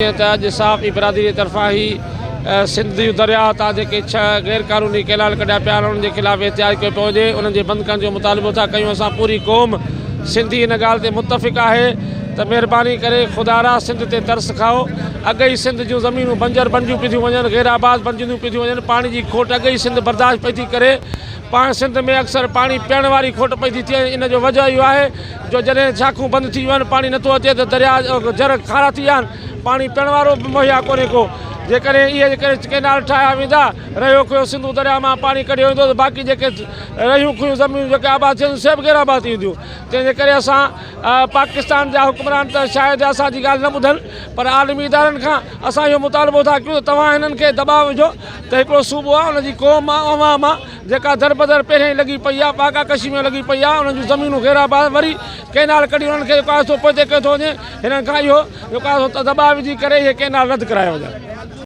جيئن ته اڄ صحافي برادري طرفان هي سنڌ درياء تان جيڪي ڇهه غير قانوني ڪئنال ڪڍيا پيا آهن انهن جي خلاف احتجاج ڪيو پيو وڃي انهن جي بند ڪرڻ جو مطالبو ٿا ڪيون اسان پوري قوم سنڌي ان ڳالهه تي متفق آهي ته مهرباني ڪري خدارا سنڌ تي ترس کائو اڳ ئي سنڌ جون زمينون بنجر بنجيون پيون ٿيون وڃن غير آباد بنجنديون پيون ٿيون وڃن پاڻي جي کوٽ اڳ ئي سنڌ برداشت پئي ٿي ڪري پاڻ سنڌ ۾ اڪثر پاڻي پيئڻ واري کوٽ پئي ٿي ٿئي ان جو وجهه اهو آهي جو جڏهن شاخون بند ٿي ويون آهن پاڻي نٿو اچي ته درياء جر کارا ٿي ويا آهن پاڻي پيئڻ وارو به مهيا ڪونهي ڪو جيڪڏهن اهي جيڪڏهن ڪئنال ٺاهيا ويندا رهيو کهيو سنڌو درياء مان پاڻي ڪڍيو ويندو ته باقي جيڪي رهيون کهيون زمينون جيڪي آباد ٿيون سي به غير آباد ٿي وينديون تنهن جي ڪري اسان پاڪستان جا حڪمران ته شايد اسان جي ڳالهه نه ٻڌن پر عالمي ادارن کان اسان اهو مطالبو ٿا ڪيون ته توهان هنن کي دٻاء وجهو ته هڪڙو صوبو آهي ان جي قوم آهي عوام آهي جيڪا دربدر پهريائين لڳي پئي آهي، باغا ڪشي ۾ لڳي پئي آهي، انهن جون زمينون غير آباد وري ڪئنال ڪڍي انهن کي جيڪو آهي سو پوئتي ڪيو ٿو وڃي، هنن کان اهو جيڪو آهي سو دٻاء وجهي ڪري اهي ڪئنال رد ڪرايا وڃن.